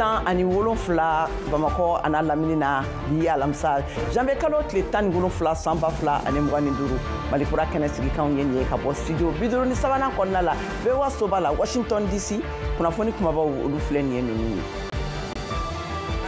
17 Bamakɔ a n'a lamini na. Bi alamisa, janvier kalo tile 17, san 2025, Malikura kɛnɛ sigikanw ye nin ye ka bɔ studio 53nan kɔnɔna la, VOA soba la, Washington DC. Kunnafoni kumabaw, olu filɛ nin ye ninnu ye.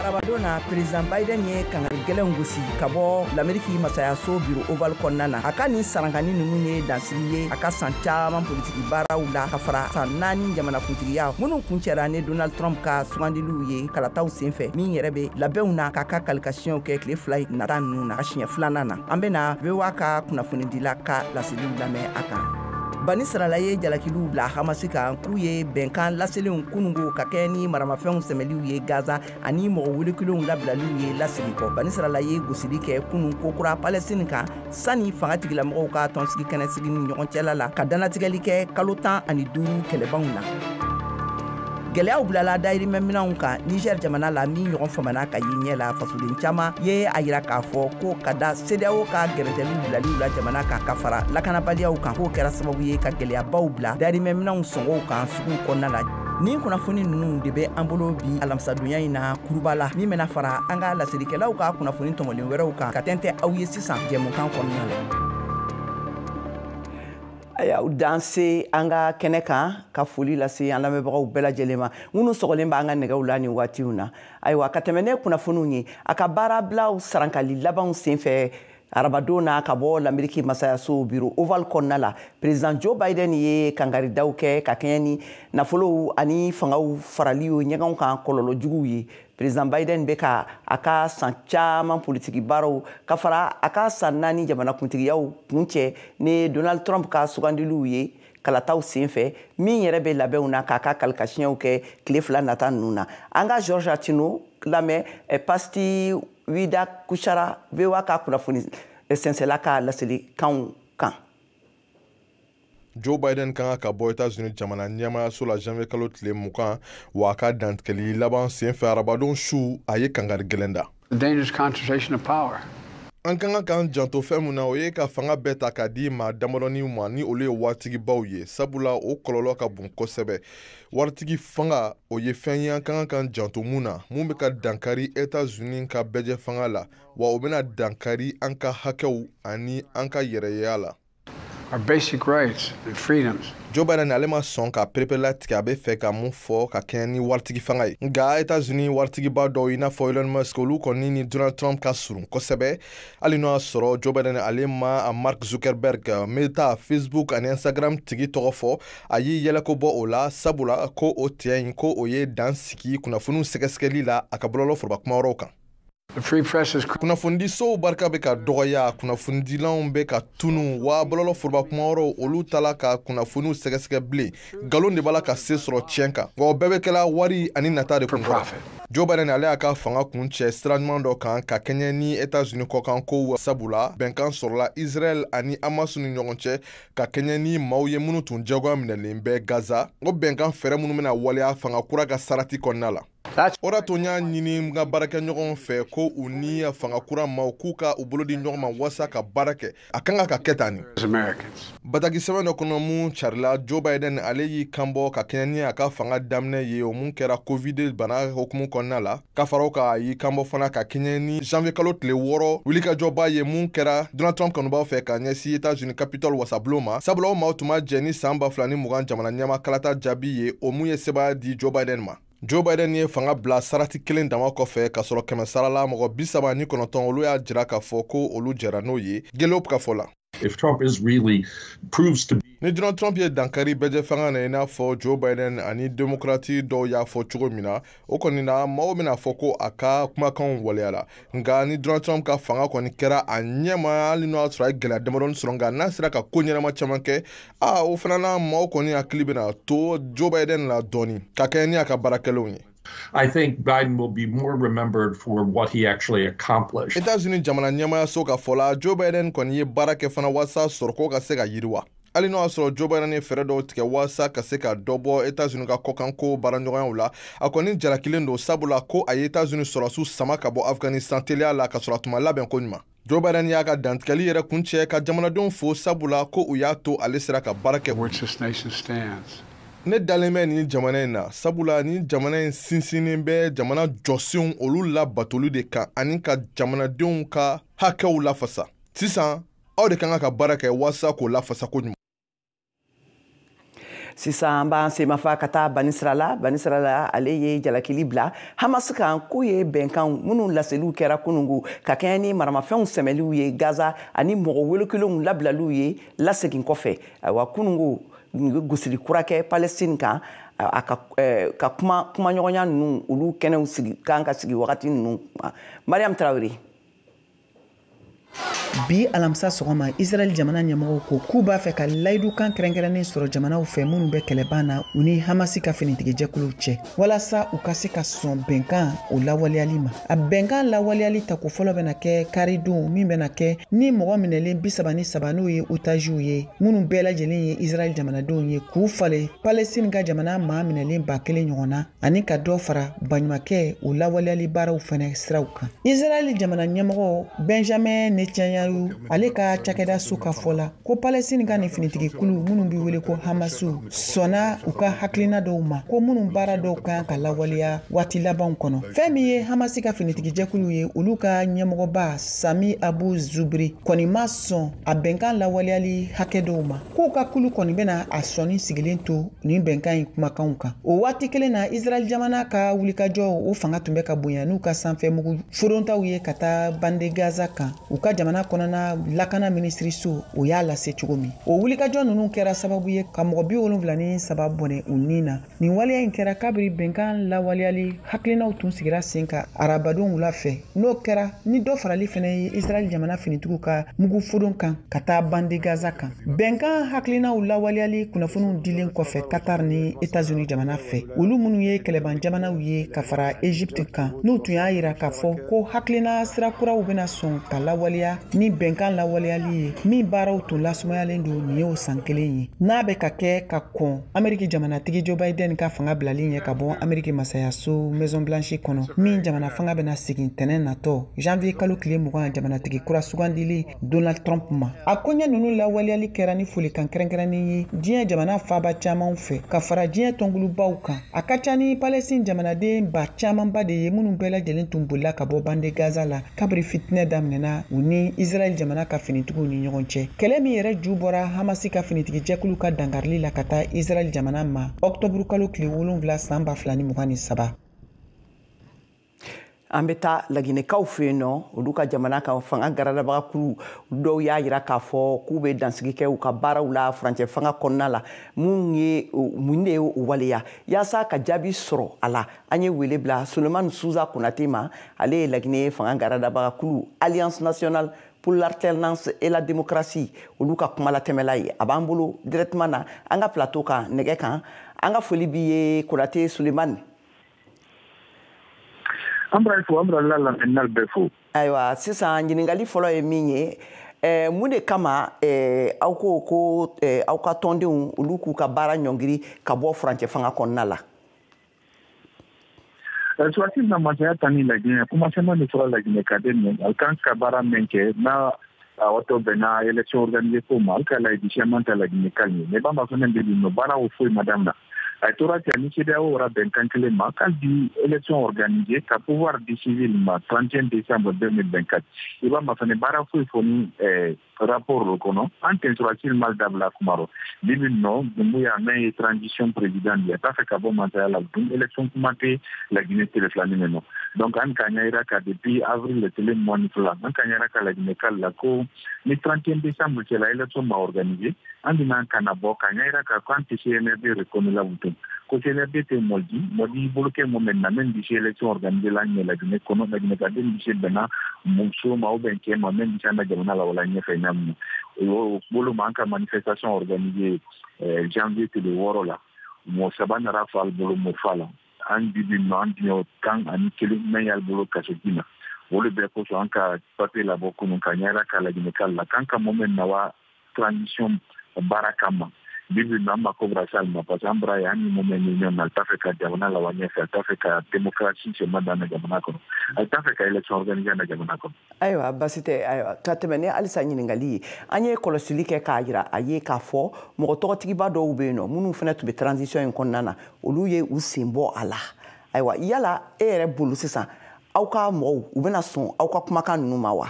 Arabadon na, président Biden ye kangari gɛlɛnw gosi ka bɔ Lameriki masayaso bureau ovale kɔnɔna na. A ka nin sarankani ninnu ye dansigi ye a ka san caman politiki baaraw la, ka fara san 4 jamanakuntigiya minnu kuncɛra ni Donald Trump ka sugandiliw ye kalataw senfɛ, min yɛrɛ bɛ labɛnw na k'a ka kalikasiyɛnw kɛ tile 2 nata ninnu na a siɲɛ filanan na. An bena VOA ka kunnafonidila ka laseliw lamɛn a kan. Bani Sarala ye jalakiliw bila Hamasi kan k'u ye bɛnkan laselenw kunungo ka kɛ ni maramafɛnw sɛmɛliw ye Gaza ani mɔgɔ wulikilenw labilaliw ye lasigi kɔ. Bani Sarala ye gosili kɛ kunun kokura Palestine kan, sani fanga tigilamɔgɔw ka tɔnsigi kɛnɛ sigi ni ɲɔgɔn cɛla la ka danatigɛli kɛ kalo 15 kɛlɛbanw na. Gɛlɛyaw bilala dayirimɛminɛnw kan Niger jamana la, min ɲɔgɔn famana ka ye ɲɛ la. Fasoden caman ye a yira k'a fɔ ko ka da CEDEAO ka gɛrɛntɛliw bilaliw la jamana kan, ka fara lakanabaliyaw kan, k'o kɛra sababu ye ka gɛlɛyabaw bila dayirimɛminɛnw sɔngɔw kan suguw kɔnɔna la. Nin kunnafoni ninnu de bɛ an bolo bi alamisadonya in na kuruba la, min bɛna fara an ka laselikɛlaw ka kunnafoni tɔmɔlen wɛrɛw kan ka tɛntɛ aw ye sisan jɛmukan kɔnɔna la. Ayiwa, danse an ka kɛnɛ kan ka foli lase an lamɛnbagaw bɛɛ lajɛlen ma minnu sɔgɔlen b'an ka nɛgɛw la nin waatiw na. Ayiwa, ka tɛmɛ ne kunnafoniw ye, a ka baarabilaw sarankali labanw senfɛ arabadon na ka bɔ Lameriki masayaso bureau ovale kɔnɔna la, président Joe Biden ye kangaridaw kɛ ka kɛɲɛ ni nafolow ani fangaw farali o ɲɛgɛnw kan kɔlɔlɔ juguw ye. Président Biden bɛ ka a ka san caman politiki baaraw, ka fara a ka san 4 jamanakuntigiyaw kuncɛ ni Donald Trump ka sugandiliw ye kalataw senfɛ, min yɛrɛ bɛ labɛnw na k'a ka kalikasiyɛnw kɛ tile 2 nata ninnu na. An ka George Atino lamɛn Pasti Wida Kushara, VOA ka kunnafoni sɛnsɛla ka laselikanw kan. Joe Biden kan ka bɔ Etats-Unis jamana ɲɛmayaso la janvier kalo tile 20. Wa a ka dantigɛli laban senfɛ arabadon su, a ye kangari gɛlɛn da. Dangerous concentration of power. An ka kan k'an janto fɛn mun na, o ye ka fanga bɛɛ ta k'a di maa damadɔni ma, ni olu ye waritigibaw ye, sabula o kɔlɔlɔ ka bon kosɛbɛ. Waritigi fanga, o ye fɛn ye an ka kan k'an janto mun na, mun bɛ ka dankari Etats-Unis ka bɛɛjɛ fanga la, wa o bɛna dankari an ka hakɛw ani an ka yɛrɛya la. Our basic rights and freedoms. Joe Biden, ale ma sɔn ka perepere tigɛ a bɛ fɛ ka mun fɔ ka kɛɲɛ ni waritigi fanga ye. Nka Etats-Unis waritigiba dɔw, i n'a fɔ Elon Musk, olu kɔni ni Donald Trump ka surun kosɛbɛ. Hali n'o y'a sɔrɔ Joe Biden, ale ma Mark Zuckerberg, Meta, Facebook ani Instagram tigi tɔgɔ fɔ, a y'i yɛlɛko bɔ o la, sabula ko o tiɲɛ in ko o ye dan sigi kunnafoniw sɛgɛsɛgɛli la a ka bɔlɔlɔ foroba kuma wɛrɛw kan. The free press is Kunnafonidisow barika bɛ ka dɔgɔya, kunnafonidilanw bɛ ka tunu, wa bɔlɔlɔ foroba kuma wɛrɛw, olu tala ka kunnafoniw sɛgɛsɛgɛ bilen. Nkalon de b'a la ka se sɔrɔ tiɲɛ kan, wa o bɛɛ bɛ kɛla wari ani nata de kun. Profit. Joe Biden, ale y'a ka fanga kun cɛ sira ɲuman dɔ kan ka kɛɲɛ ni Etats-Unis kɔkan kow, sabula bɛnkan sɔrɔla Israel ani Hamas ni ɲɔgɔn cɛ ka kɛɲɛ ni maaw ye minnu tun jagoya minɛlen bɛ Gaza. O bɛnkan fɛɛrɛ minnu bɛna waleya fanga kura ka sarati kɔnɔna la. O de to n y'a ɲini n ka baarakɛɲɔgɔnw fɛ ko u ni fanga kura maaw k'u ka u bolo di ɲɔgɔn ma walasa ka baara kɛ. A kan ka kɛ tan ni. Americans. Bataki sɛbɛn dɔ kɔnɔ mun carila, Joe Biden, ale y'i kanbɔ ka kɛɲɛ ni a ka fanga daminɛ ye, o mun kɛra Covid bana hukumu kɔnɔna la. Ka fara o kan, a y'i kanbɔ fana ka kɛɲɛ ni janvier kalo tile 6 wulikajɔba ye mun kɛra Donald Trump kanubaw fɛ ka ɲɛsin Etats-Unis Capitole wasabulon ma, sabula o maaw tun ma jɛ ni san 2020 jamana ɲɛma kalata jaabi ye, o mun ye sebaaya di Joe Biden ma. Joe Biden ye fanga bila sarati kelen dama kɔfɛ, k'a sɔrɔ kɛmɛ sara la mɔgɔ 39, olu y'a jira k'a fɔ ko olu jɛra n'o ye Gallup ka fɔ la. If Trump is really proves to be Ni Donald Trump ye dankari bɛɛjɛ fanga na, i n'a fɔ Joe Biden ani démocrate dɔw y'a fɔ cogo min na, o kɔni na maaw bɛna fɔ ko a ka kumakanw waleyala. Nka ni Donald Trump ka fanga kɔni kɛra a ɲɛma, hali n'o y'a sɔrɔ a ye gɛlɛya damadɔni sɔrɔ, nka n'a sera ka ko ɲɛnama caman kɛ, a o fana na maaw kɔni hakili bɛna to Joe Biden la dɔɔni ka kɛɲɛ ni a ka baarakɛlenw ye. I think Biden will be more remembered for what he actually accomplished. États-Unis jamana ɲɛmaayaso ka fɔ la, Joe Biden kɔni ye baara kɛ fana walasa sɔrɔko ka se ka yiriwa. Hali n'o y'a sɔrɔ Joe Biden ye fɛɛrɛ dɔw tigɛ walasa ka se ka dɔ bɔ États-Unis ka kɔkanko baaraɲɔgɔnyaw la, a kɔni jalakilen don, sabula ko a ye États-Unis sɔrɔdasiw sama ka bɔ Afghanistan teliya la ka sɔrɔ a tun ma labɛn ko ɲuman. Joe Biden y'a ka dantigɛli yɛrɛ kuncɛ ka jamanadenw fo, sabula ko u y'a to ale sera ka baara kɛ. Which this nation stands. Ne dalen bɛ nin jamana in na, sabula nin jamana in sinsinnen bɛ jamana jɔsenw olu labatoli de kan ani ka jamanadenw ka hakɛw lafasa. Sisan aw de kan ka baara kɛ walasa k'o lafasa koɲuman. Sisan an b'an semafa ka taa Banisirala. Banisirala ale ye jalakili bila Hamas kan k'u ye bɛnkan minnu laseliw kɛra kunungu ka kɛɲɛ ni maramafɛnw sɛmɛliw ye Gaza ani mɔgɔ welekelenw labilaliw ye lasegin kɔfɛ. Ayiwa, kunungu gosili kura kɛ Palestine kan, a ka kuma kumaɲɔgɔnya ninnu olu kɛnɛw sigi kan ka sigi wagati ninnu. Mariam Traoré. Bi alamisa sɔgɔma, Israɛl jamana ɲɛmɔgɔw ko k'u b'a fɛ ka layidukan kɛrɛnkɛrɛnnen sɔrɔ jamanaw fɛ minnu bɛ kɛlɛban na u ni Hamasi ka finitigijɛkuluw cɛ, walasa u ka se ka sɔn bɛnkan o lawaleyali ma. A bɛnkan lawaleyali tako fɔlɔ bɛna kɛ karidon min bɛna kɛ ni mɔgɔ minɛlen 33, n'o ye otaziw ye, minnu bɛɛ lajɛlen ye Israɛl jamanadenw ye, k'u falen Palestine ka jamana maa minɛlen 1000 ɲɔgɔn na, ani ka dɔ fara baɲumakɛ o lawaleyali baaraw fɛnɛ siraw kan. Israɛl jamana ɲɛmɔgɔ Benjamin Netanyahu, ale ka cakɛda so ka fɔ la ko Palestine ka nin finitigikulu minnu bɛ wele ko Hamasu sɔnna u ka hakilina dɔw ma, ko minnu baara dɔw kan ka lawaleya waati labanw kɔnɔ. Fɛn min ye Hamasi ka finitigijɛkulu ye, olu ka ɲɛmɔgɔba Sami Abu Zubri kɔni ma sɔn a bɛnkan lawaleyali hakɛ dɔw ma, k'u ka kulu kɔni bɛna a sɔnni sigilen to nin bɛnkan in kumakanw kan. O waati kelen na, Israɛl jamana ka wulikajɔ o fanga tun bɛ ka bonya n'u ka sanfɛ mugu forontaw ye ka taa bande Gaza kan, u ka jamana kɔnɔna lakana minisiriso o y'a lase cogo min. O wulikajɔ ninnu kɛra sababu ye ka mɔgɔ 73 bɔnɛ u ni na. Nin waleya in kɛra kabiri bɛnkan lawaleyali hakilinaw tun sigira sen kan arabadon wula fɛ, n'o kɛra ni dɔ farali fɛnɛ ye Israɛl jamana finitigiw ka mugu fodon kan ka taa bande Gaza kan. Bɛnkan hakilinaw lawaleyali kunnafoniw dilen kɔfɛ Qatar ni États-Unis jamana fɛ, olu minnu ye kɛlɛban jamanaw ye ka fara Égypte kan, n'u tun y'a yira k'a fɔ ko hakilina sira kuraw bɛna sɔn ka lawaleya ni bɛnkan lawaleyali ye min baaraw tun lasumayalen don nin y'o san kelen ye, n'a bɛ ka kɛ ka kɔn Ameriki jamanatigi Joe Biden ka fanga bilali ɲɛ ka bɔ Ameriki masayaso Maison Blanche kɔnɔ, min jamana fanga bɛna segin tɛnɛn natɔ janvier kalo tile 20 jamanatigi kura sugandili Donald Trump ma. A koɲɛ ninnu lawaleyali kɛra ni folikan kɛrɛnkɛrɛnnen ye diɲɛ jamana faaba camanw fɛ ka fara diɲɛ tɔnkulubaw kan. A ka ca ni Palestine jamanaden ba camanba de ye minnu bɛɛ lajɛlen tun bolila ka bɔ bande Gaza la kabiri fitinɛ daminɛna u ni Israɛl jamana ka finitigiw ni ɲɔgɔn cɛ. Kɛlɛ min yɛrɛ ju bɔra Hamasi ka finitigijɛkulu ka dankarili la ka taa Israɛl jamana ma ɔktɔburu kalo tile 7 san 2023. An bɛ taa Laginɛkaw fɛ yen nɔ, olu ka jamana ka fanga garadabaga kulu dɔw y'a yira k'a fɔ k'u bɛ dansigi kɛ u ka baaraw la furancɛ fanga kɔnɔna la. Mun de ye o waleya? Yaasa ka jaabi sɔrɔ a la, an ye wele bila Sulemani Suza Konate ma. Ale ye Laginɛ fanga garadabaga kulu Alliance nationale pour l'alternance et la démocratie olu ka kumalatɛmɛla ye. A b'an bolo directement na an ka plateau kan nɛgɛ kan. An ka foli b'i ye, Konate Sulemani. An b'a fo, an b'a la lamɛnnal bɛɛ fo. Ayiwa, sisan ɲininkali fɔlɔ ye min ye, mun de kama aw ko aw ka tɔndenw olu k'u ka baara ɲɔngiri ka bɔ furancɛ fanga kɔnɔna la? Surasi na masaya ta ni Laginɛ kuma caman de fɔra Laginɛ ka den minɛ al kan ka baara min kɛ n'a wato bɛnna élection organisée ko ma, al ka layidu caman ta Laginɛ kan ye. Ne b'a ma fɛnɛ bɛ nin baara o foyi ma daminɛ. A tora ten ni CEDEAO wara bɛnkan kelen ma k'ale di élection organisée ka pouvoir di civil ma 31 décembre 2024. I b'a ma fɛnɛ baara foyi fɔ ni rapport o kɔnɔ. An tɛ surasi mal dabila kuma rɔ bi bi nɔ. Doumbouya mɛn ye transition président ye, a t'a fɛ ka bɔ masaya la dun, élection kuma tɛ Laginɛ tele filanin min nɔ. Donc an ka ɲɛ yira ka depuis avril le tele 22, an ka ɲɛ yira ka Laginɛ k'ale la ko ni 31 décembre cɛ la élection ma organisée, an bɛna ka na bɔ ka ɲɛ yira ka ko an tɛ CNRD reconnu la butun, ko CNRD tɛ mɔdi mɔdi bolo kɛ mɔ mɛ na min bɛ se élection organisée la ɲɛ Laginɛ kɔnɔ. Laginɛ ka den bɛ se bɛnna muso ma ou bien cɛ ma min bɛ se an ka jamana la wala ɲɛfɛ ɲa min o bolo ma. An ka manifestation organisée janvier tile 6 la, mɔgɔ 3 nana fɔ ali bolo mɔ fa la. An bi bi nɔ an diɲɛ 11 mɛn y'ale bolo kaso ji na. Olu bɛɛ kosɔn an ka papier labɔ kunun ka ɲɛ yira ka Laginɛ k'ale la k'an ka mɔ mɛn na wa transition baara kama. Bi bi na an mako bara se ma, parce que an bara ye an ni mun bɛ ɲɔgɔn na, ale t'a fɛ ka jamana lawa ɲɛfɛ, ale t'a fɛ ka démocratie sɛma dan na jamana kɔnɔ, ale t'a fɛ ka élection organiser na jamana kɔnɔ. Ayiwa, basi tɛ. Ayiwa, ka tɛmɛ ni halisa ɲininkali ye, an ye kɔlɔsili kɛ k'a yira a ye k'a fɔ mɔgɔ tɔgɔtigiba dɔw bɛ yen nɔ minnu fana tun bɛ transition in kɔnɔna na, olu ye u sen bɔ a la. Ayiwa, yala e yɛrɛ bolo sisan, aw ka mɔgɔw, u bɛna sɔn aw ka kumakan ninnu ma wa?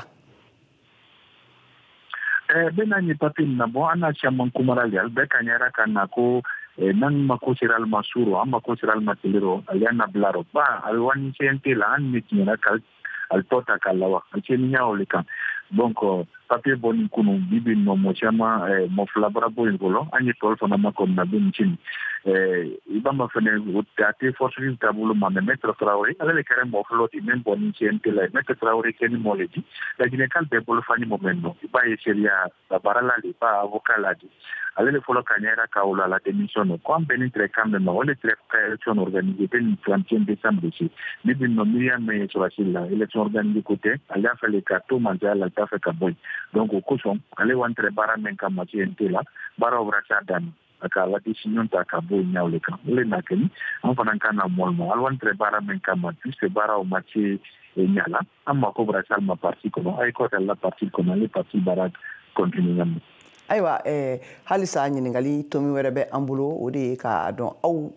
Bɛ n'a ye papier nin na, bon, an n'a caman kumara le, ali bɛɛ ka ɲɛra ka na ko n'an mako sera ali ma su rɔ, an mako sera ali ma tele rɔ, ale y'an nabila rɔ ba a bɛ wani CNT la, an ne tiɲɛna ka ali tɔ ta k'a lawa, ali cɛ ni ɲa o le kan. Donc papier bɔni kunu, bi bi nɔ mɔ caman, mɔ fila bara bɔ yen fɔlɔ, an ye tɔl fana makɔnɔ na bɛ sini. I b'a ma fɛnɛ, a tɛ force vive taabolo ma, mais Maître Traoré, ale le kɛra mɔgɔ fɔlɔ di min bɔni CNT la. Maître Traoré kɛ ni mɔ le di Laginɛkal bɛɛ bolofani mɔ mɛn nɔ, i b'a ye sariya baarala le, i b'a avocat la di, ale le fɔlɔ ka ɲɛra ka o la la démission nɔ ko an bɛnni tɛrɛ kan bɛn ma, o le tɛrɛ ka élection organiser bɛ nin 31 décembre se. Bi bi nɔ miiriya mɛn ye sɔrɔsi la, élection organiser ko tɛ, ale y'a fɛ le ka to mansaya la, ale t'a fɛ ka bɔ yen. Donc o kosɔn ale wan tɛrɛ baara mɛn kama CNT la, baaraw bɔra s'a dan a ka la décision ta ka bɔ yen ɲaw le kan. O le na kɛ ni an fana kan na mɔli ma, ali wan tɛrɛ baara mɛn kama, puisque baaraw ma se ɲa la, an mako bɔra se ali ma parti kɔnɔ, a ye kɔta la parti kɔnɔ, ale parti baara continue ɲa ma. Ayiwa, halisa ɲininkali tomi wɛrɛ bɛ an bolo, o de ye k'a dɔn aw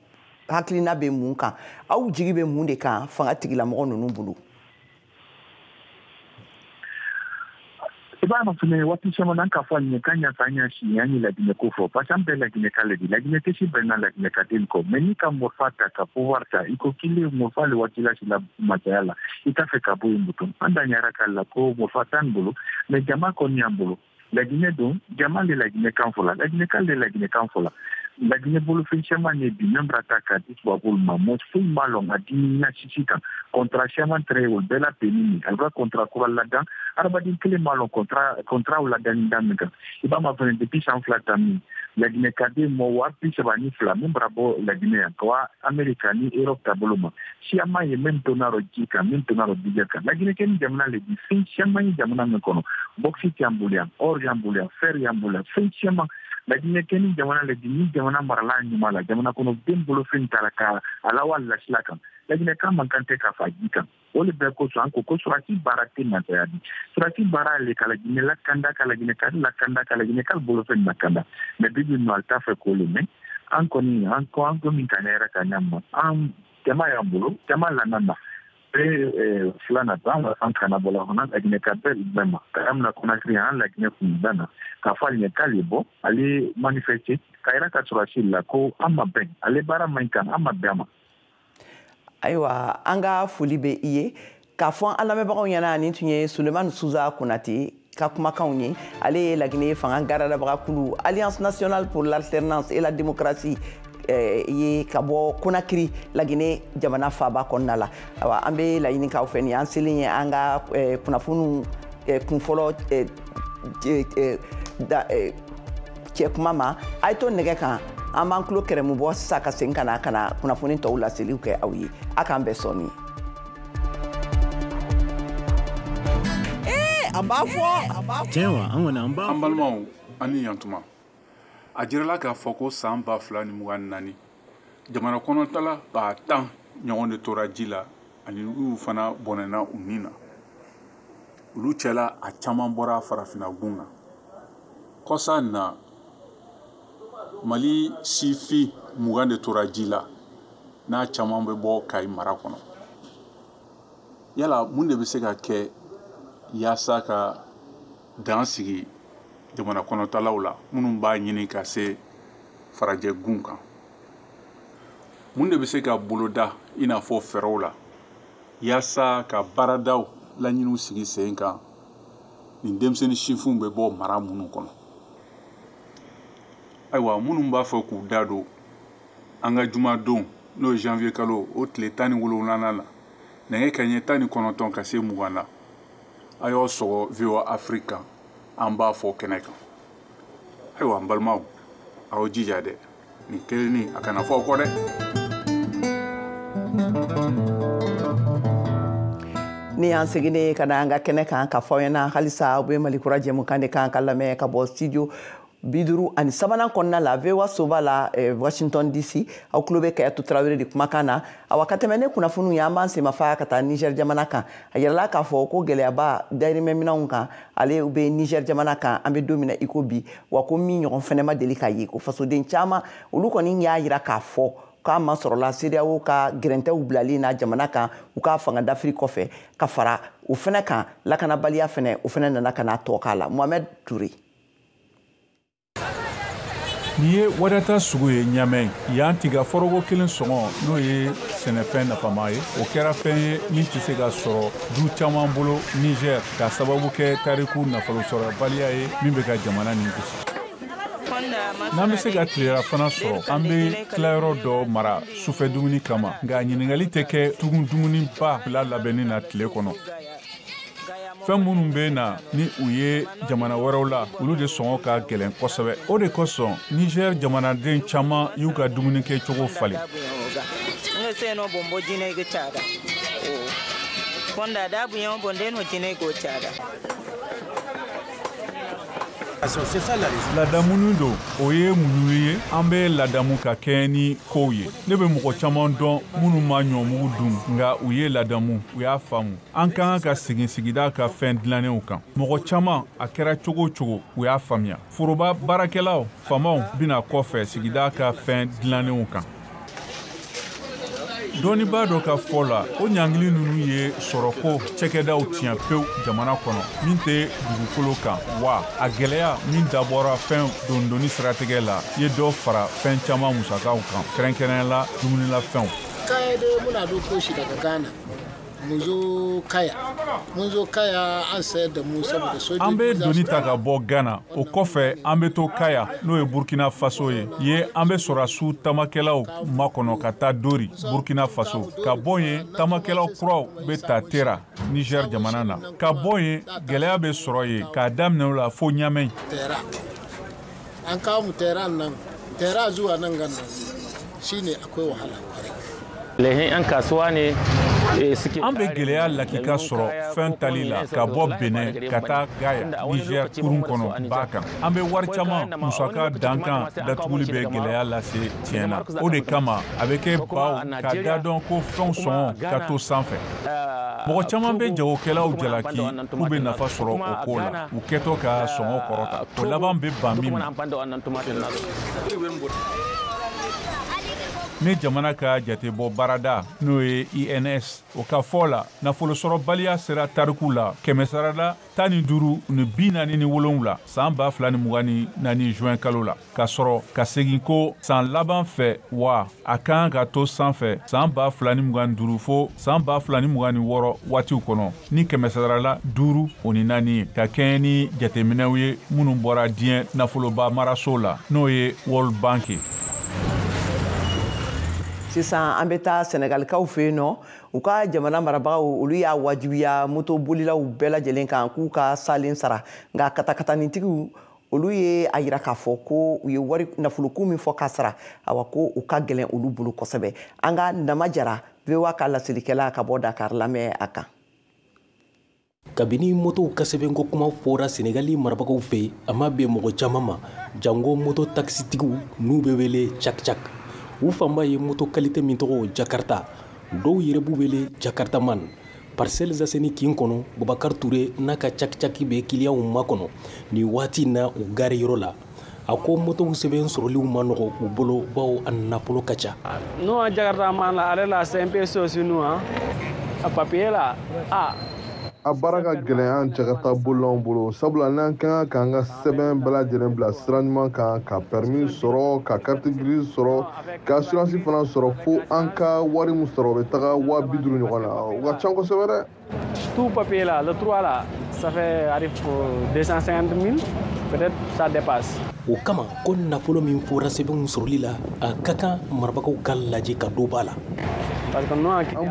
hakilina bɛ mun kan, aw jigi bɛ mun de kan fanga tigilamɔgɔ ninnu bolo? I b'a dɔn fɛnɛ, waati caman an k'a fɔ a ɲɛ k'an y'a fɛ, an y'a si an ye Laginɛ ko fɔ, parce que an bɛɛ Laginɛ ka le di, Laginɛ tɛ si bɛnna Laginɛ ka den kɔ. Mais n'i ka morifa ta ka pouvoir ta, i ko k'i le morifa le waati la si la masaya la, i t'a fɛ ka bɔ yen butun. An da ɲara k'a la ko morifa t'an bolo, mais jama kɔni y'an bolo. Laginɛ don, jama le Laginɛ kan fɔ la, Laginɛ kan le Laginɛ kan fɔ la. Laginɛ bolofɛn caman ye bi min bara ta k'a di tubabuw ma, mɔ foyi ma lɔn a di ɲa sisi kan. Contrat caman tɛrɛ o bɛɛ la penni min, a bɛ contrat kura ladan, hadamaden kelen ma lɔn contrat ladanni da min kan. I b'a ma fɛnɛ, depuis san 2 ta min, Laginɛ ka den mɔ 32,000 min bara bɔ Laginɛ yan ka wa Amerika ni Europe taabolo ma, siyaman ye min donna rɔ ji kan, min donna rɔ bijɛ kan. Laginɛ kɛ ni jamana le di, fɛn caman ye jamana min kɔnɔ, bauxite y'an bolo yan, or y'an bolo yan, fer y'an bolo yan, fɛn caman. Laginɛ kɛ ni jamana le di, ni jamana marala ɲuman la, jamana kɔnɔ den bolofɛn taara ka a lawa lasila kan, Laginɛ kan man kan tɛ ka fa ji kan. O le bɛɛ kosɔn an ko ko sɔrɔsi baara tɛ masaya di, sɔrɔsi baara le ka Laginɛ lakanda, ka Laginɛ kari lakanda, ka Laginɛ kari bolofɛn lakanda. Mais bi bi nɔ ale t'a fɛ k'o le mɛn. An kɔni an ko an ko min ka ɲɛ yɛrɛ ka ɲa ma, an jama y'an bolo, jama lana na filanan to an kana bɔla fana Laginɛ ka bɛɛ bɛɛ ma ka daminɛ Conakry, an Laginɛ kun da na k'a fɔ ale ɲɛ k'ale bɔ, ale manifester ka yira ka sɔrɔsi la ko an ma bɛn, ale baara man ɲi kan, an ma bɛn a ma. Ayiwa, an ka foli bɛ i ye k'a fɔ an lamɛnbagaw ɲɛna, nin tun ye Sulemani Suza Konate ka kumakanw ye. Ale ye Laginɛ fanga garadabaga kulu Alliance nationale pour l'alternance et la démocratie ye ka bɔ Conakry, Laginɛ jamana faaba kɔnɔna la. Ayiwa, an bɛ laɲini k'aw fɛ, nin y'an selen ye an ka kunnafoniw kunfɔlɔ cɛ kuma ma. A ye to nɛgɛ kan, an b'an tulo kɛrɛmu bɔ sisan ka segin ka na ka na kunnafoni tɔw laseliw kɛ aw ye. A k'an bɛn sɔɔni. An b'a fɔ. Tiɲɛ wa, an kɔni an b'a. An balimaw, an ni yantuma. A jirala k'a fɔ ko san 2024, jamana kɔnɔtala 10,000 ɲɔgɔn de tora ji la, ani olu fana bɔnɛna u ni na. Olu cɛla a caman bɔra farafinna gun na. Kɔsa in na, Mali sifin 20 de tora ji la, n'a caman bɛ bɔ Kayi mara kɔnɔ. Yala mun de bɛ se ka kɛ yaasa ka dan sigi jamana kɔnɔtalaw la minnu b'a ɲini ka se farajɛ gun kan? Mun de bɛ se ka boloda i n'a fɔ fɛɛrɛw la yaasa ka baaradaw laɲiniw sigi sen kan nin denmisɛnnin sifinw bɛ bɔ mara minnu kɔnɔ? Ayiwa, minnu b'a fɛ k'u da don an ka jumadon, n'o ye janvier kalo o tile 17nan na, nɛgɛ kanɲɛ 19 ka se 20 na, a y'aw sɔgɔ VOA Afrique kan, an b'a fɔ kɛnɛ kan. Ayiwa, n balimaw, aw jija dɛ, nin kelennin a kana fɔ aw kɔ dɛ. Ni y'an seginnen ka na an ka kɛnɛ kan ka fɔ aw ɲɛna halisa, aw bɛ Mali kura jɛmukan de kan ka lamɛn ka bɔ studio 53nan kɔnɔna la VOA soba la Washington DC. Aw tulo bɛ Kayatu Tarawele de kumakan na. Awa, ka tɛmɛ ne kunnafoniw ye, an b'an senmafa ka taa Niger jamana kan. A yirala k'a fɔ ko gɛlɛyaba dayirimɛminɛnw kan, ale bɛ Niger jamana kan an bɛ don min na i ko bi. Wa ko min ɲɔgɔn fɛnɛ ma deli ka ye, ko fasoden caman olu kɔni y'a yira k'a fɔ k'a ma sɔrɔla CEDEAO ka gɛrɛntɛw bilali na jamana kan u ka fanga dafiri kɔfɛ, ka fara o fɛnɛ kan lakanabaliya fɛnɛ, o fɛnɛ nana ka n'a tɔ k'a la. Mohamed Touré. Nin ye Wadata sugu ye Ɲamɛ. Yan, tiga foroko kelen sɔngɔ, n'o ye sɛnɛfɛn nafama ye, o kɛra fɛn ye min tɛ se ka sɔrɔ du caman bolo Niger, ka sababu kɛ tariku nafolo sɔrɔbaliya ye min bɛ ka jamana nin gosi. N'an bɛ se ka tilera fana sɔrɔ, an bɛ tilayɔrɔ dɔ mara sufɛ dumuni kama, nka ɲininkali tɛ kɛ tugun dumuniba fila labɛnni na tile kɔnɔ. Fɛn minnu bɛ na ni u ye jamana wɛrɛw la, olu de sɔngɔ ka gɛlɛn kosɛbɛ. O de kosɔn Niger jamanaden caman y'u ka dumunikɛcogo falen. Ladamuni don, o ye muɲu ye. An bɛ ladamu ka kɛɲɛ ni kow ye. Ne bɛ mɔgɔ caman dɔn minnu ma ɲɔmugu dun, nka u ye ladamu, u y'a faamu an ka kan ka segin sigida ka fɛn dilannenw kan. Mɔgɔ caman, a kɛra cogo o cogo, u y'a faamuya foroba baarakɛlaw, faamaw bɛna kɔfɛ sigida ka fɛn dilannenw kan. Dɔnnibaa dɔ ka fɔ la, o ɲangili ninnu ye sɔrɔko cɛkɛdaw tiɲɛ pewu jamana kɔnɔ min tɛ dugukolo kan. Wa a gɛlɛya min dabɔra fɛn dondonni siratigɛ la ye dɔ fara fɛn caman musakaw kan, kɛrɛnkɛrɛnnenya la dumunilafɛnw. Kaya dai muna doko shi daga Ghana. Mu zo Kaya. Mun zo Kaya, an sayar da mu saboda sojoji. An bɛ doni ta ka bɔ Ghana. O kɔfɛ, an bɛ to Kaya, n'o ye Burkina Faso ye. Ye, an bɛ sɔrɔdasiw taamakɛlaw makɔnɔ ka taa Dori, Burkina Faso. Ka bɔ yen, taamakɛlaw kuraw bɛ ta Tera, Niger jamana na. Ka bɔ yen, gɛlɛya bɛ sɔrɔ yen k'a daminɛ o la fo Ɲamɛ. Tera. An kawo mu Tera nan. Tera zuwa nan gan nan shine akwai wahala kwarai. Lehin 'yan kasuwa ne. An bɛ gɛlɛya lakika sɔrɔ fɛn tali la ka bɔ Benin ka taa Gaya, Niger kurun kɔnɔ ba kan. An bɛ wari caman musaka dankan datuguli bɛ gɛlɛya lase tiɲɛ na. O de kama a bɛ kɛ baw ka da dɔn ko fɛnw sɔngɔ ka to sanfɛ. Mɔgɔ caman bɛ jagokɛlaw jalaki k'u bɛ nafa sɔrɔ o ko la u kɛtɔ ka sɔngɔ kɔrɔta. O laban bɛ ban min ma. Ne jamana ka jatebɔ baarada, n'o ye INS, o ka fɔ la, nafolosɔrɔbaliya sera tariku la kɛmɛsarada 15.47 san 2024 juin kalo la, ka sɔrɔ ka segin ko san laban fɛ, wa a kan ka to sanfɛ san 2025 fo san 2026 waatiw kɔnɔ ni kɛmɛsarala 5.04 ye, ka kɛɲɛ ni jateminɛw ye minnu bɔra diɲɛ nafoloba maraso la, n'o ye World Bank ye. Sisan an bɛ taa Sɛnɛgalikaw fɛ yen nɔ. U ka jamana marabagaw, olu y'a wajibiya moto bolilaw bɛɛ lajɛlen kan k'u ka salen sara, nka katakatanitigiw, olu ye a yira k'a fɔ ko u ye wari nafoloko min fɔ k'a sara, awa, ko u ka gɛlɛn olu bolo kosɛbɛ. An ka Nama Jara, VOA ka laselikɛla ka bɔ Dakar, lamɛn a kan. Kabini motow ka sɛbɛnko kuma fɔra Senegali marabagaw fɛ, a ma bɛn mɔgɔ caman ma, jango moto takisitigiw n'u bɛ wele cak-cak. U fanba ye moto qualité min tɔgɔ Jakarta, dɔw yɛrɛ b'u wele Jakartaman. Parcelles Assainies kin kɔnɔ, Bubakar Ture n'a ka cak-cak bɛ kiliyanw makɔnɔ nin waati na u gare yɔrɔ la. A ko motow sɛbɛn sɔrɔliw ma nɔgɔ u bolo, bawo a nafolo ka ca. Nous, Jakartaman là, ale là, c'est un peu sur nous, hein. A papier là, ah. A baara ka gɛlɛn an Jakarta bolilaw bolo, sabula n'an ka kan k'an ka sɛbɛn bɛɛ lajɛlen bila sira ɲuman kan, ka permis sɔrɔ, ka carte grise sɔrɔ, ka assurance fana sɔrɔ, fo an ka wari min sɔrɔ, o bɛ taga 50.000 ɲɔgɔn na. O ka ca kosɛbɛ dɛ. Tout papier là, le trois là, ça fait arrive 250 000, peut-être ça dépasse. O kama ko nafolo min fɔra sɛbɛnw sɔrɔli la, a ka kan marabagaw ka lajɛ ka dɔ b'a la. An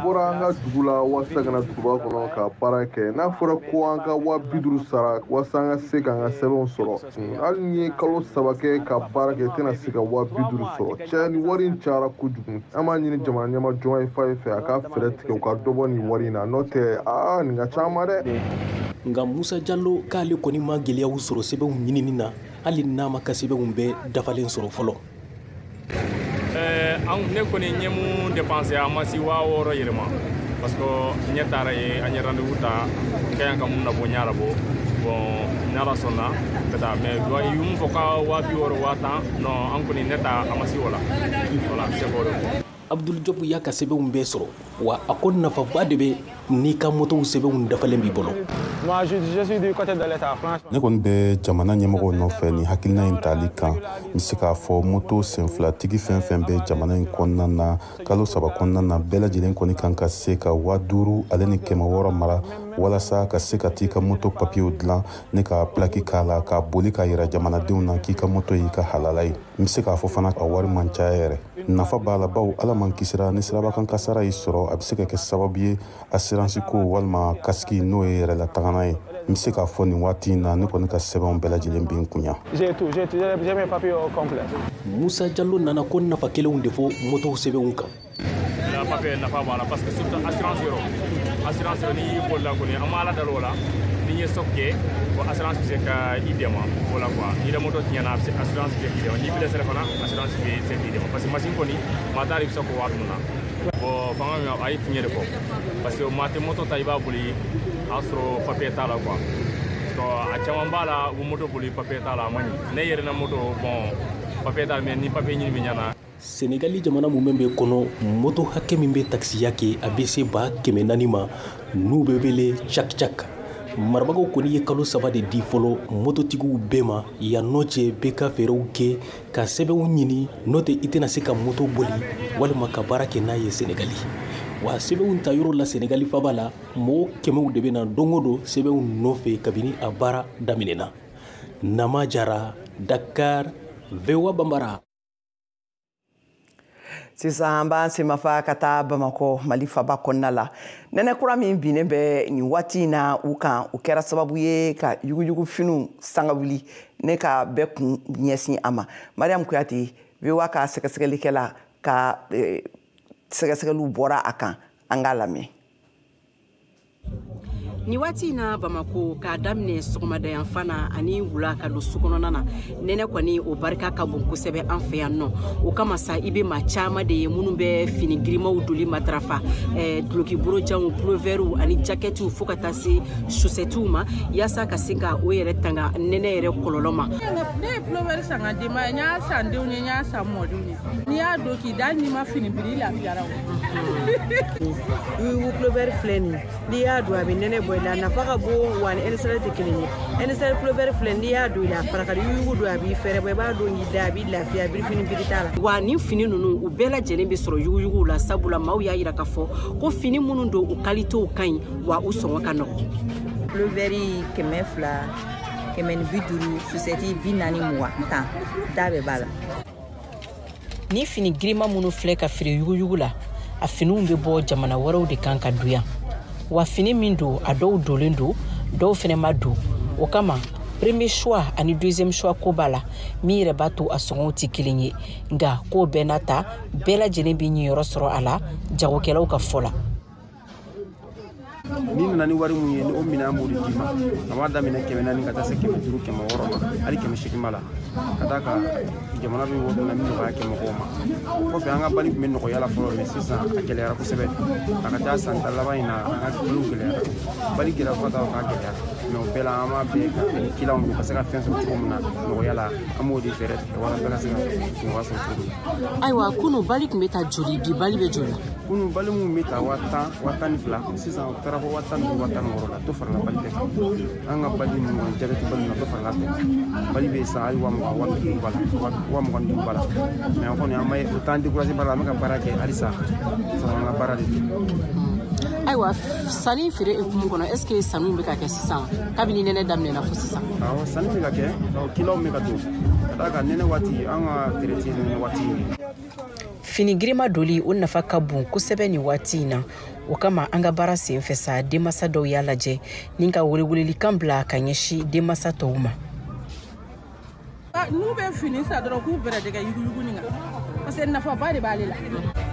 bɔra an ka dugu la walasa ka na duguba kɔnɔ ka baara kɛ. N'a fɔra ko an ka 50.000 sara walasa an ka se k'an ka sɛbɛnw sɔrɔ, hali ni ye kalo 3 kɛ ka baara kɛ, i tɛna se ka 50.000 sɔrɔ. Cɛ, ni wari in cayara kojugu. An b'a ɲini jamana ɲɛma Diomaye Faye fɛ, a ka fɛɛrɛ tigɛ u ka dɔ bɔ nin wari in na, n'o tɛ aa, nin ka ca ma dɛ. Nka Musa Jalo k'ale kɔni ma gɛlɛyaw sɔrɔ sɛbɛnw ɲinini na. Hali n'a ma ka sɛbɛnw bɛɛ dafalen sɔrɔ fɔlɔ. Ne kɔni ɲɛ mun dépenser, a ma si 6000 yɛlɛma, parce que ɲɛ taara ye, an ye rendez-vous ta ka yan ka mun nabɔ, n y'a labɔ. Bon, ni Ala sɔnna ka taa, mais i ye mun fɔ ka 60.000, 10.000, non, an kɔni ne ta a ma si o la. Voilà, n bɛ se k'o de fɔ. Abdul Diop y'a ka sɛbɛnw bɛɛ sɔrɔ, wa a ko nafaba de bɛ n'i ka motow sɛbɛnw dafalen b'i bolo. Ne kɔni bɛ jamana ɲɛmɔgɔw nɔfɛ nin hakilina in tali kan. N bɛ se k'a fɔ moto senfilatigi fɛn fɛn bɛ jamana in kɔnɔna na, kalo 3 kɔnɔna na, bɛɛ lajɛlen kɔni kan ka se ka 5600 mara walasa ka se ka t'i ka moto papiyew dilan ne ka pilaki k'a la, k'a boli k'a yira jamanadenw na k'i ka moto y'i ka halala ye. N bɛ se k'a fɔ fana, a wari man ca yɛrɛ, nafa b'a la, bawo Ala man kisira ni sirabakan kasara y'i sɔrɔ, a bɛ se ka kɛ sababu ye assurance ko walima kasiki, n'o ye yɛrɛlatagana ye. N bɛ se k'a fɔ nin waati in na, ne kɔni ka sɛbɛnw bɛɛ lajɛlen bɛ n kun yan. Musa Jalo nana ko nafa kelenw de fɔ motow sɛbɛnw kan. Papier nafa b'a la, parce que surtout assurance yɔrɔ, assurance yɔrɔ, n'i y'i bolila kɔni, an ma Ala dali o la, ni ye choc kɛ, bon, assurance bɛ se ka i dɛmɛ o la quoi. N'i ka moto tiɲɛna, a bɛ se, assurance bɛ se k'i dɛmɛ. N'i blessé fana, assurance bɛ se k'i dɛmɛ, parce que machine kɔni, maa t'a dɔn i bɛ se k'o wari mun na. Bon, fanga min a ye tiɲɛ de fɔ, parce que maa tɛ moto ta i b'a boli a sɔrɔ papier t'a la quoi, parce que a caman b'a la, u bɛ moto boli papier t'a la, a man ɲi. Ne yɛrɛ na moto, bon, papier t'a la, mais ni papier ɲini bɛ ɲana. Senegali jamana mun bɛ kɔnɔ, moto hakɛ min bɛ takisiya kɛ, a bɛ se 400.000 ma, n'u bɛ wele cak-cak. Marabagaw kɔni ye kalo 3 de di fɔlɔ mototigiw bɛɛ ma yan nɔ cɛ, bɛɛ ka fɛɛrɛw kɛ ka sɛbɛnw ɲini, n'o tɛ i tɛna se ka moto boli walima ka baara kɛ n'a ye Senegali. Wa sɛbɛnw ta yɔrɔ la Senegali faba la, mɔgɔ kɛmɛw de bɛ na don o don sɛbɛnw nɔfɛ kabini a baara daminɛna. Nama Jara, Dakar, VOA Bambara. Sisan an b'an senmafa ka taa Bamakɔ, Mali faba kɔnɔna la. Nɛnɛ kura min binnen bɛ nin waati in na u kan, o kɛra sababu ye ka yuguyugufiniw sanga wuli ne ka bɛɛ kun ɲɛsin a ma. Mariam Kuyate, VOA ka sɛgɛsɛgɛlikɛla ka sɛgɛsɛgɛliw bɔra a kan, an k'a lamɛn. Ni waati in na Bamako, k'a daminɛ sɔgɔmadayanfan na ani wula ka don su kɔnɔna na, nɛnɛ kɔni o barika ka bon kosɛbɛ an fɛ yan nɔ. O kama sa, i bɛ maa caman de ye minnu bɛ fini girimaw doli matarafa, duloki borojanw, pulovɛriw ani jakɛtiw, fo ka taa se sosɛtiw ma, yaasa ka se ka o yɛrɛ tanga nɛnɛ yɛrɛ kɔlɔlɔ ma. Ne ye pulovɛri san ka denbaya, n y'a san denw ye, n y'a san mɔdenw ye. N'i y'a don k'i da, n'i ma fini biri, i lafiyara o. Yugu pulovɛri filɛ nin ye, n'i y'a don a bɛ nɛnɛ bɔ i la, nafa ka bon, wa ni NSR tɛ kelen ye. NSR pulovɛri filɛ, n'i y'a don i la, a fara ka di. Yugu don a b'i fɛrɛ bɔ, i b'a don k'i da, a b'i lafiya, birifini biri t'a la. Wa nin fini ninnu, u bɛɛ lajɛlen bɛ sɔrɔ yuguyuguw la, sabula maaw y'a yira k'a fɔ ko fini minnu don, u kalitew ka ɲi, wa u sɔngɔ ka nɔgɔn. Pulovɛri 200, 150, susɛti 40, 20, 10, da bɛɛ b'a la. Ni fini girinma minnu filɛ ka feere yuguyugu la, a finiw bɛ bɔ jamana wɛrɛw de kan ka don yan. Wa fini min don, a dɔw donlen don, dɔw fɛnɛ ma don. O kama, premier choix ani deuxième choix ko b'a la, min yɛrɛ b'a to a sɔngɔw tɛ kelen ye. Nka k'o bɛɛ n'a ta, bɛɛ lajɛlen bɛ ɲiyɔrɔ sɔrɔ a la jagokɛlaw ka fɔ la. N'i nana ni wari mun ye, ni o minɛn b'o de d'i ma. A b'a daminɛ 400 ka taa se 500, 600 ma, hali 800 b'a la. Ka d'a kan jamana bɛ wari min na, min nɔgɔya kɛ mɔgɔw ma. O kɔfɛ, an ka bali tun bɛ nɔgɔya la fɔlɔ, mɛ sisan a gɛlɛyara kosɛbɛ. A ka taa san tan laban in na, an ka baliw gɛlɛyara, bali gɛlɛya fo ka taa k'a gɛlɛya. Mɛ o bɛɛ la, an b'a bɛɛ ka bɛn ni kilanw ye ka se ka fɛn sɔrɔ cogo min na nɔgɔya la, an b'o de fɛɛrɛ tigɛ walasa bɛɛ ka se ka nɔgɔya sɔrɔ cogo min na. Ayiwa, kunu bali tun bɛ taa joli, bi bali bɛ joli? Kunu bali mun bɛ ta 10.000, 12.000, sisan o taara fɔ 15.000, 16.000 la. Dɔ farala bali bɛɛ kan. An ka bali ninnu kɔni, jabɛti bali ninnu, dɔ farala bɛɛ kan. Bali bɛ san hali 20.000, 50.000 b'a la, 25.000 b'a la. Mɛ an kɔni, an ma o t'an découragé baara la, an bɛ ka baara kɛ halisa, sɔrɔ an ka baara de don. Ayiwa, sanni feere hukumu kɔnɔ, est ce que sanniw bɛ ka kɛ sisan kabini nɛnɛ daminɛna fo sisan? Awɔ, sanni bɛ ka kɛ, kilaw bɛ ka don, ka d'a kan nɛnɛ waati, an ka feere tɛ nɛnɛ waati ye. Fini girinma doli, o nafa ka bon kosɛbɛ nin waati in na. O kama, an ka baara sen fɛ sa, denmasa dɔw y'a lajɛ ni ka welewelelikan bila ka ɲɛsin denmasa tɔw ma. N'u bɛ fini san dɔrɔn, k'u bɛrɛ dɛgɛ yuguyugu nin kan. Parce que nafaba de b'ale la.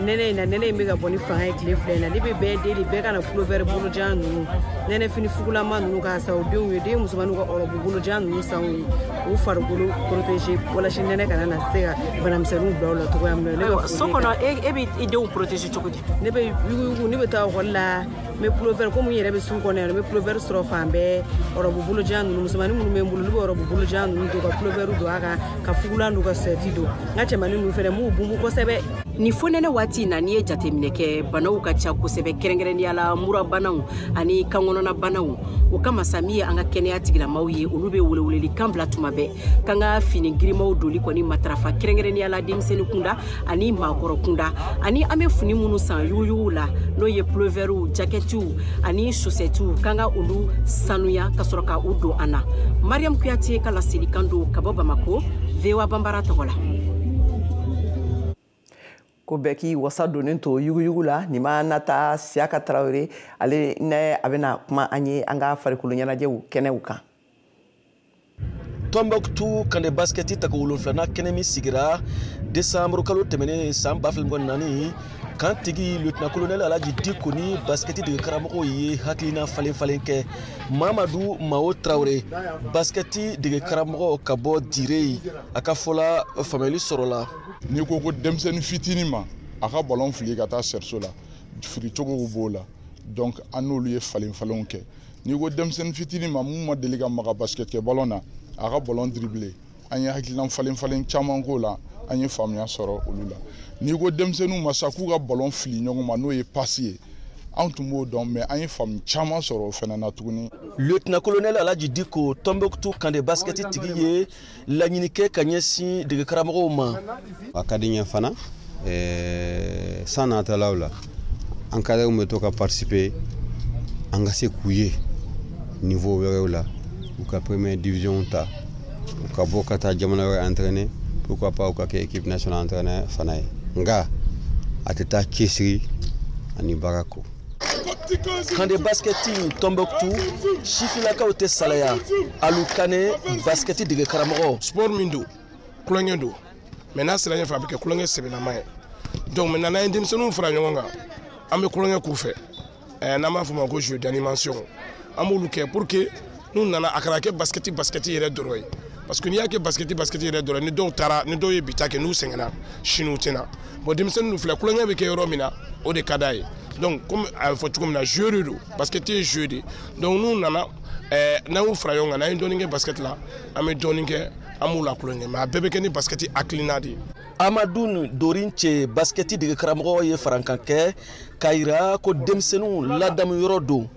Nɛnɛ in na, nɛnɛ in bɛ ka bɔ ni fanga ye tile 2 in na. Ne bɛ bɛɛ deli, bɛɛ ka na pullover bolojan ninnu, nɛnɛ fini fugulama ninnu k'a san o denw ye, den musomanninw ka ɔrɔbu bolojan ninnu san u ye, u farikolo protéger walasa nɛnɛ kana na se ka banamisɛnninw bila u la cogoya min na. So kɔnɔ, e bɛ i denw protéger cogo di? Ne bɛ yuguyugu, ne bɛ taa ekɔli la, n bɛ pullover, komi n yɛrɛ bɛ sugu kɔnɔ yan, n bɛ pullover sɔrɔ fan bɛɛ, ɔrɔbu bolojan ninnu, musomannin minnu bɛ n bolo, olu bɛ ɔrɔbu bolojan ninnu don, ka pullover don a kan, ka fugulan don, ka sɛti don. N ka cɛmannin ninnu fɛnɛ, n b'u bunbun kosɛbɛ. Ni fonɛnɛ waati na, n'i ye jateminɛ kɛ, banaw ka ca kosɛbɛ, kɛrɛnkɛrɛnnenya la murabanaw ani kankɔnɔna banaw. O kama sa, min ye an ka kɛnɛya tigilamaw ye, olu bɛ welewelelikan bila tuma bɛɛ k'an ka fini girimaw doli kɔni matarafa, kɛrɛnkɛrɛnnenya la denmisɛnnin kunda ani maakɔrɔ kunda, ani an bɛ fini minnu san yuguyugu la, n'o ye pulloveriw, jakɛtiw ani chaussettiw, k'an ka olu sanuya ka sɔrɔ ka u don an na. Mariam Kuyate ka laselikan don ka bɔ Bamako, VOA Banbara tɔgɔ la. Ko bɛɛ k'i wasa donnen to yuguyugu la. Nin ma nata Siyaka Tarawele, ale ne a bɛna kuma an ye an ka farikolo ɲɛnajɛw kɛnɛw kan. Tombouctou camp de basket tako 7nan kɛnɛ min sigira décembre kalo tɛmɛnen san 2024, kan tigi lieutenant colonel Alhaji Dicko ni basket dege karamɔgɔw ye hakilina falen falen kɛ. Mamadu Mao Traoré, basket dege karamɔgɔ ka bɔ Dire, a ka fɔla faamuyali sɔrɔla. N'i ko ko denmisɛnnin fitinin ma a ka ballon fili ka taa sɛriso la, filicogow b'o la, donc an n'olu ye falen falenw kɛ. N'i ko denmisɛnnin fitinin ma mun ma deli ka maga basket kɛ ballon na, a ka ballon dribbler, an ye hakilina falen falen caman k'o la, an ye faamuya sɔrɔ olu la. N'i ko denmisɛnninw ma sa k'u ka ballon fili ɲɔgɔn ma, n'o ye passe ye, anw tun b'o dɔn, mais an ye faamu caman sɔrɔ o fana na tuguni. Lieutenant colonel Alhaji Dicko, Tombouctou camp de basket tigi ye laɲini kɛ ka ɲɛsin dege karamɔgɔw ma. A ka di n ye fana, san natalaw la, an cadres bɛ to ka participer, an ka se k'u ye niveau wɛrɛw la, u ka première division ta, u ka bɔ ka taa jamana wɛrɛ entraîner, pourquoi pas u ka kɛ équipe nationale entraîneur fana ye. Nka a tɛ taa cɛsiri ani baara kɔ. Camp de basket Tombouctou, sifilakaw tɛ salaya. Alu Kane, basket dege karamɔgɔ. Sport min don, kulonkɛ don, mais n'a sera ɲɛfɛ, a bɛ kɛ kulonkɛ sɛbɛlama ye. Donc maintenant, n'an ye denmisɛnninw fara ɲɔgɔn kan, an bɛ kulonkɛ k'u fɛ, n'an b'a fɔ o ma ko jeu d'animation, an b'olu kɛ pour que n'u nana, a kana kɛ basket yɛrɛ dɔrɔn ye. Parce que n'i y'a kɛ basket yɛrɛ dɔrɔn, ni dɔw taara, ni dɔw ye bi ta kɛ, n'u sɛgɛnna, sini u tɛ na. Bon, denmisɛnnin filɛ, kulonkɛ bɛ kɛ yɔrɔ min na, o de ka d'a ye. Donc comme a bɛ fɔ cogo min na, jeu de don, basket ye jeu de. Donc n'u nana, n'an y'u fara ɲɔgɔn kan, n'an ye dɔɔnin kɛ basket la, an bɛ dɔɔnin kɛ, an b'u la kulonkɛ, mais a bɛɛ bɛ kɛ ni basket hakilina de ye. Amadou Dorince, basket dege karamɔgɔ ye farankan kɛ k'a yira ko denmisɛnninw ladamu yɔrɔ don.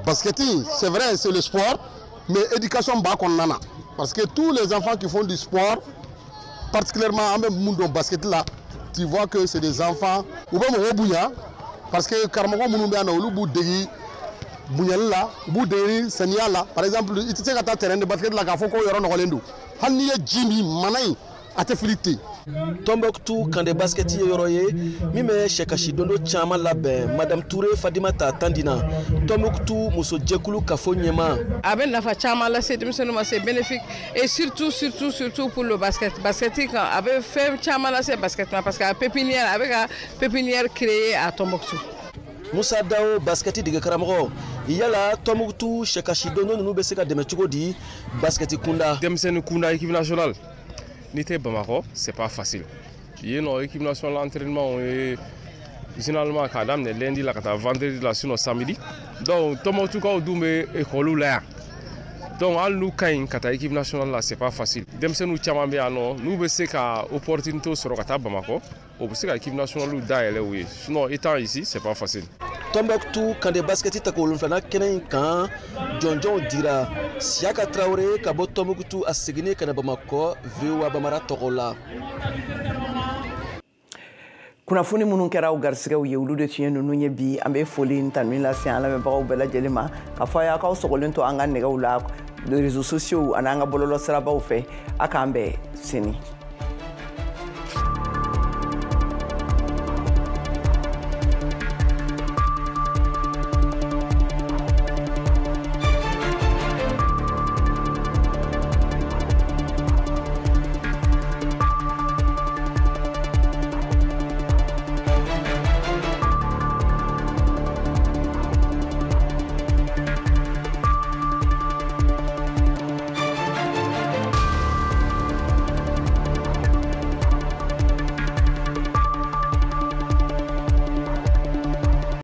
Basket, c'est vrai, c'est le sport, mais éducation b'a kɔnɔna na. Parce que tous les enfants qui font du sport, particulièrement en même dans basket là, tu vois que c'est des enfants u bɛ mɔgɔw bonya, parce que karamɔgɔ minnu bɛ yan nɔ, olu b'u degi bonyali la, u b'u degi saniya la. Par exemple, i tɛ se ka taa terrain de basket la k'a fɔ ko yɔrɔ nɔgɔlen don, hali n'i ye ji min mana in, a tɛ fili ten. Tombouctou camp de basket ye yɔrɔ ye min bɛ sɛkasi dondo caman labɛn. Madame Touré Fadimata Tandina, Tombouctou musojɛkulu kafo ɲɛma. A bɛ nafa caman lase denmisɛnninw ma, c'est bénéfique, et surtout surtout surtout pour le basket. Basket kan, a bɛ fɛn caman lase basket ma, parce que a pépinière, a bɛ ka pépinière créer à Tombouctou. Musa Dao, basket dege karamɔgɔ, yala Tombouctou sɛkasi dondo ninnu bɛ se ka dɛmɛ cogo di basket kunda? Denmisɛnnin kunda, équipe nationale, n'i tɛ Bamakɔ, c'est pas facile. Yen nɔ, équipe nationale entraînement ye généralement k'a daminɛ lundi la ka taa vendredi la, sinon samedi. Donc Tombouctoukaw dun bɛ école la yan, donc hali n'u ka ɲi ka taa équipe nationale la, c'est pas facile. Denmisɛnninw caman bɛ yan nɔ, n'u bɛ se ka opportunité sɔrɔ ka taa Bamakɔ, o bɛ se ka équipe nationale dayɛlɛ u ye, sinon étant ici, c'est pas facile. Tombouctou camp de basket tako 7nan kɛnɛ in kan, jɔnjɔnw dira. Siyaka Traoré ka bɔ Tombouctou, a seginnen ka na Bamakɔ, VOA Bamara tɔgɔ la. Kunnafoni minnu kɛra aw garisɛgɛw ye, olu de tun ye ninnu ye bi. An bɛ foli ni tanuni lase an lamɛnbagaw bɛɛ lajɛlen ma, k'a fɔ a y'aw k'aw sɔgɔlen to an ka nɛgɛw la, réseaux sociaux ani an ka bɔlɔlɔ sirabaw fɛ. A k'an bɛn sini.